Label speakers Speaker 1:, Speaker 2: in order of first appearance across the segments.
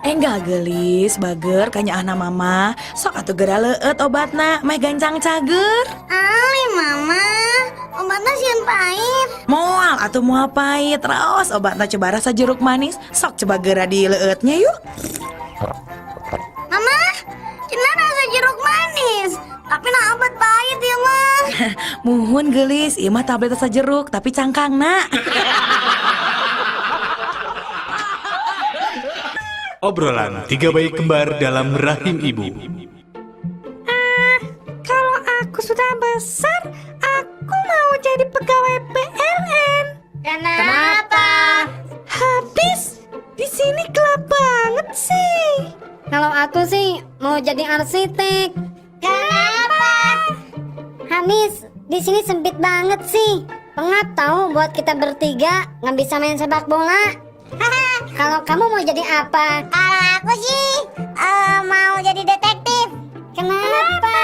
Speaker 1: Enggak geulis, bager kanyaahna mama. Sok atuh geura leueut obatna, meh gancang cager.
Speaker 2: Ali mama, obatnya sieun pahit.
Speaker 1: Moal atuh moal pahit, raos obatna coba rasa jeruk manis. Sok coba geura dileueutnya yuk.
Speaker 2: Mama, cenah rasa jeruk manis. Tapi nah obat pahit ya mah.
Speaker 1: Muhun geulis, ieu mah tablet rasa jeruk tapi cangkangna.
Speaker 3: Obrolan tiga bayi kembar dalam rahim ibu.
Speaker 4: Kalau aku sudah besar, aku mau jadi pegawai PLN.
Speaker 2: Kenapa?
Speaker 4: Habis di sini gelap banget sih.
Speaker 5: Kalau aku sih mau jadi arsitek.
Speaker 2: Kenapa?
Speaker 5: Habis di sini sempit banget sih. Pengap tahu buat kita bertiga nggak bisa main sepak bola. Kalau kamu mau jadi apa?
Speaker 2: Kalau aku sih mau jadi detektif.
Speaker 5: Kenapa?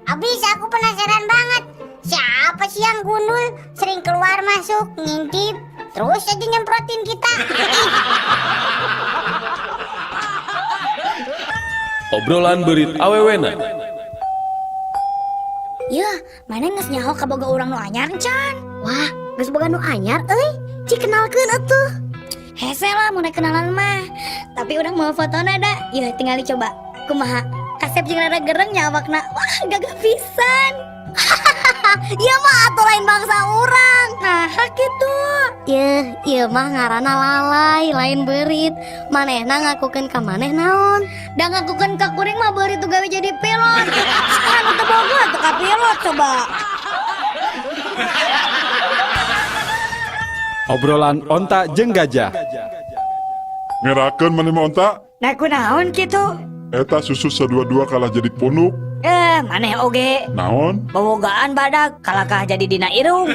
Speaker 2: Abis aku penasaran banget. Siapa sih yang gundul sering keluar masuk ngintip terus aja nyemprotin kita. Ih,
Speaker 6: Obrolan beurit awewena.
Speaker 2: Yeuh, mana geus nyaho kaboga urang nu anyar can?
Speaker 5: Wah, geus boga nu anyar euy. Cik kenalkeun atuh.
Speaker 2: Hese lah mun kenalan mah. Tapi urang mau fotona da. Yeuh, tinggal dicoba. Kumaha? Kasep jeung rada gereng nya awakna. Wah, gagah pisan.
Speaker 5: Ieu mah atuh lain bangsa urang.
Speaker 2: Nah, kitu.
Speaker 5: Yeuh, ieu mah ngaranna lalai, lain beurit. Manehna ngakukeun ka maneh naon?
Speaker 2: Da ngakukeun ka kuring mah beurit tuh gawe jadi pilot. Sekarang teu boga tuh ka pilot coba.
Speaker 3: Obrolan onta jeung gajah.
Speaker 7: Ngerakeun maneh mah onta.
Speaker 4: Nah, kunaon kitu?
Speaker 7: Eta susu sadua-dua kalah jadi punuk.
Speaker 4: Maneh oge.
Speaker 7: Naon?
Speaker 4: Bobogaan badak kalakah jadi dina irung.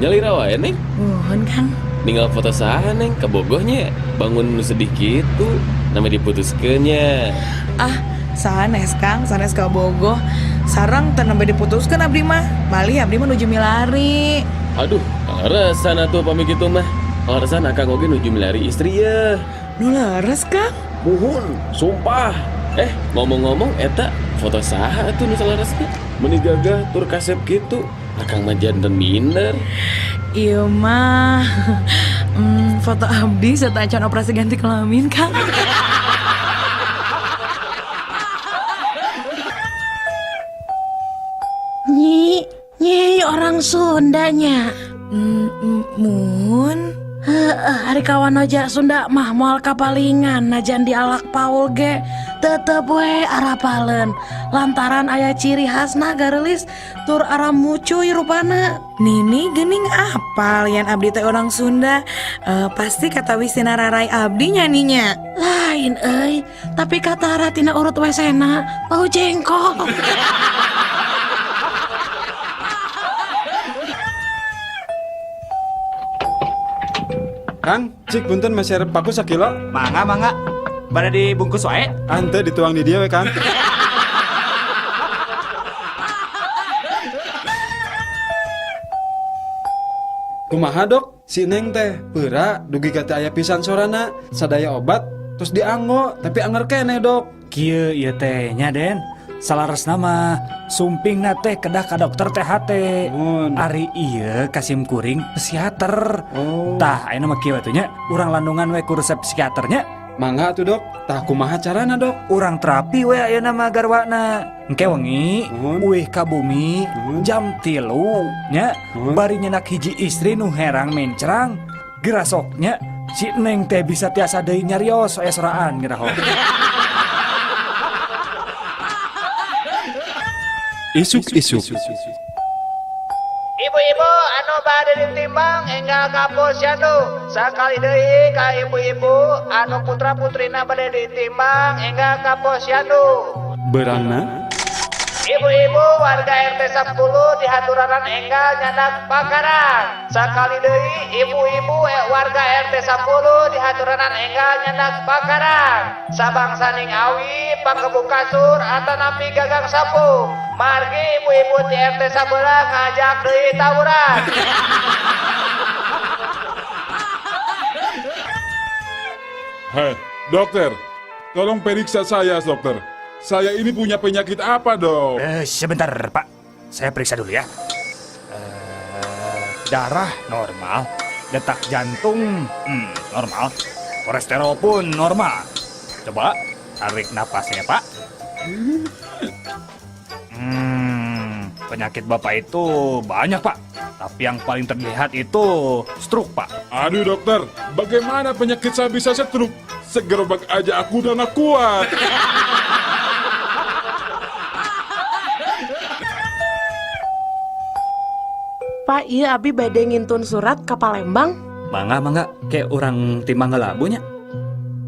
Speaker 6: Nyalira wae, Neng.
Speaker 1: Muhun Kang.
Speaker 6: Ninggal foto saha, Neng, kabogohnya. Bangun nu sedih gitu, nama diputuskeun nya.
Speaker 1: Ah, sanes Kang, sanes kabogoh. Sareng teu nembe diputuskeun abdi mah. Malih abdi mah nuju milari.
Speaker 6: Aduh, kaleresan atuh pami kitu mah. Kaleresan akang oge nuju milari istri ya.
Speaker 1: Nu leres Kang.
Speaker 6: Muhun, sumpah. Ngomong-ngomong eta foto saha atuh nu saleresna? Meuni gagah tur kasep kitu. Akang mah janten minder.
Speaker 1: Ieu mah foto abdi serta acan operasi ganti kelamin Kang.
Speaker 4: Nyi, nyi orang Sundanya.
Speaker 1: Mun.
Speaker 4: Heeh, ari kawan aja Sunda mah moal kapalingan najan dialak Paul ge tetep we arapaleun lantaran aya ciri khasna gareulis tur aramucuy rupana.
Speaker 1: Nini gening apal yan abdi teh orang Sunda. Pasti kata wisina rarai abdi nyanyinya.
Speaker 4: Lain euy, tapi kata tina urut wesena bau jengkol.
Speaker 3: Kang, cik punten meser paku sakilo.
Speaker 8: Mangga mangga. Pada dibungkus wae.
Speaker 3: Ante dituang di dia we Kang. Kumaha dok? Si Neng teh peura dugi ka teu aya pisan sorana, sadaya obat terus dianggo tapi anger keneh dok.
Speaker 8: Kieu ieu teh nya Den. Salaresna mah sumpingna teh kedah ka dokter THT.
Speaker 3: Mun.
Speaker 8: Ari ieu kasim kuring psikiater.
Speaker 3: Oh.
Speaker 8: Tah ayeuna mah kieu atuh nya, urang landungan we ku resep psikiaternya.
Speaker 3: Mangga atuh dok. Tah kumaha carana dok?
Speaker 8: Urang terapi we ayeuna mah garwana. Engke wengi
Speaker 3: Nuhun.
Speaker 8: uih ka bumi
Speaker 3: Nuhun.
Speaker 8: jam 3 nya
Speaker 3: Nuhun.
Speaker 8: bari nyenak hiji istri nu herang mencrang gerasoknya si Neng teh bisa tiasa deui nyarios aya soraan geura.
Speaker 3: Isuk-isuk.
Speaker 9: Ibu-ibu anu bade ditimbang enggal ka posyandu. Sakali deui ka ibu-ibu anu putra-putrina bade ditimbang enggal ka posyandu.
Speaker 3: Berangna
Speaker 9: Ibu-ibu warga RT 10 di dihaturanan enggal nyandak pakarang. Sakali deui ibu-ibu warga RT 10 dihaturanan enggal nyandak pakarang. Sabangsaning awi panggebuk kasur atanapi gagang sapu. Margi ibu-ibu di RT sabelah ngajak deui tawuran.
Speaker 7: Hei, dokter, tolong periksa saya, dokter. Saya ini punya penyakit apa, dok?
Speaker 8: Sebentar, Pak. Saya periksa dulu ya. Darah normal, detak jantung normal, kolesterol pun normal. Coba tarik napasnya, Pak. Penyakit Bapak itu banyak, Pak. Tapi yang paling terlihat itu stroke, Pak.
Speaker 7: Aduh, dokter, bagaimana penyakit saya bisa stroke? Segerobak aja aku udah nggak kuat.
Speaker 4: Pak, iya abi bade ngintun surat ke Palembang.
Speaker 8: Mangga, mangga, kayak orang timbang heula Bu nya.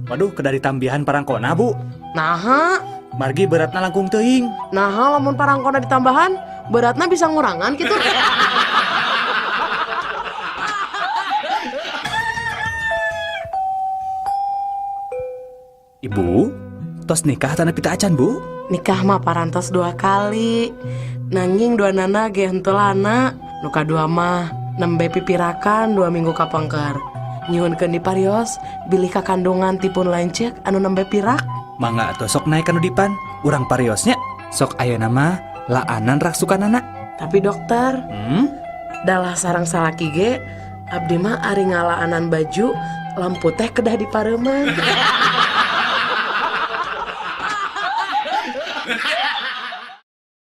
Speaker 8: Waduh, kedah ditambihan parangkona, Bu.
Speaker 4: Naha,
Speaker 8: Margi beratna langkung teuing.
Speaker 4: naha lamun parangkona ditambahan, beratna bisa ngurangan gitu.
Speaker 8: Ibu, tos nikah tanah pita acan, Bu?
Speaker 4: Nikah mah parantos 2 kali. Nanging dua nana ge henteu lana. Nu kadua mah nembe pipirakan 2 minggu kapengker. Nyuhunkeun diparios bilih kakandungan tipun lanceuk anu nembe pirak.
Speaker 8: Mangga atuh sok naik kanu dipan, urang pariosnya. Sok ayeuna mah laanan raksukanana.
Speaker 4: Tapi dokter, dalah sarang salaki ge abdi mah ari ngalaanan baju lampu teh kedah dipareuman.